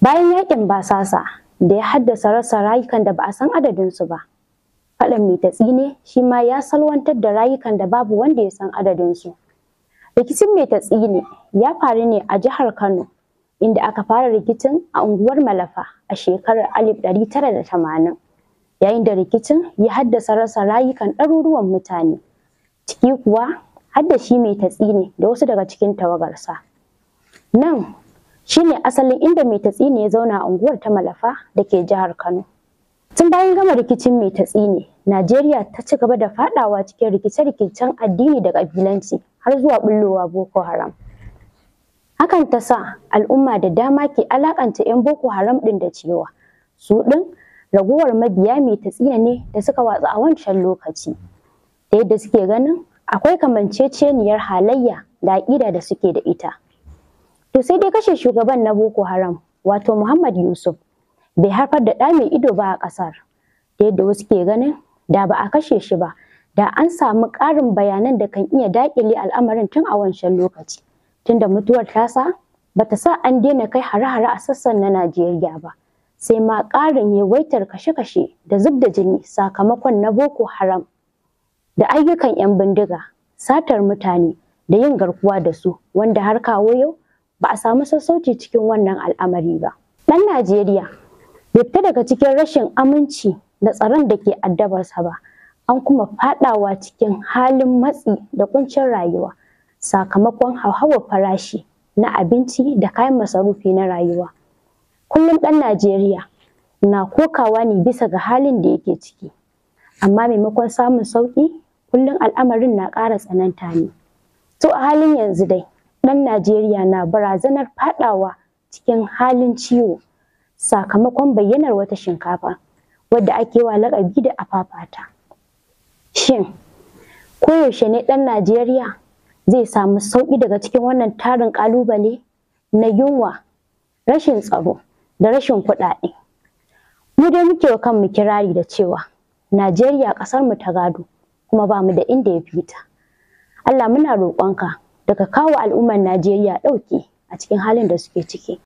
Bayan yakin basasa da ya haddasa rasa rayukan da ba a san adadinsu ba, faɗan Maitatsine shi ma ya salwantar da rayukan da babu wanda ya san adadinsu. Rikicin Maitatsine ya faru ne a jihar Kano, inda aka fara rikicin a unguwar Malafa a shekarar 1980, yayin da rikicin ya haddasa rasa rayukan ɗaruruwan mutane, ciki kuwa har da shi Maitatsine da wasu daga cikin tawagarsa. Nan shi ne asalin inda Maitatsine ya zauna a unguwar ta Malafa da ke jihar Kano. Tun bayan gama rikicin Maitatsine, Najeriya ta ci gaba da faɗawa cikin rikice-rikicen addini da ƙabilanci har zuwa ɓullowa Boko Haram. Hakan ta sa al'umma da dama ke alakanta 'yan Boko Haram ɗin da cewa su ɗin ragowar mabiya Maitatsine ne da suka watsu a wancan lokaci. Da yadda suke ganin akwai kamanceceniyar halayya da aƙida da suke da ita. To sai dai kashe shugaban na Boko Haram, wato Muhammad Yusuf, bai haifar da ɗa mai ido ba a ƙasar. Da yadda wasu ke ganin da ba a kashe shi ba, da an samu ƙarin bayanan da kan iya daƙile al'amarin tun a wancan lokaci. Tunda mutuwar tasa bata sa an daina kai hare-hare a sassan na Najeriya ba, sai ma ƙarin yawaitar kashe-kashe da zub da jini sakamakon na Boko Haram da ayyukan 'yan bindiga, satar mutane da yin garkuwa da su, wanda har kawo yau ba a samu sassauci cikin wannan al'amari ba. Ɗan Najeriya bai fita daga cikin rashin aminci da tsaron da ke addabarsa ba, an kuma faɗawa cikin halin matsi da ƙuncin rayuwa sakamakon hauhawar farashi na abinci da kayan masarufi na rayuwa. Kullum ɗan Najeriya na kokawa ne bisa ga halin da yake ciki, amma maimakon samun sauƙi, kullum al'amarin na ƙara tsananta ne. To a halin yanzu dai, ɗan Najeriya na barazanar faɗawa cikin halin ciwo sakamakon bayyanar wata shinkafa wadda ake wa laƙabi da afafata. Shin, koyaushe ne ɗan Najeriya zai samu sauƙi daga cikin wannan tarin ƙalubale na yunwa, rashin tsaro da rashin kuɗaɗe? Mu dai muke wa kanmu kirari da cewa Najeriya ƙasar mu ta gado kuma ba mu da inda ya fita. Allah muna roƙonka daga kawo al'ummar Najeriya ɗauki a cikin halin da suke ciki.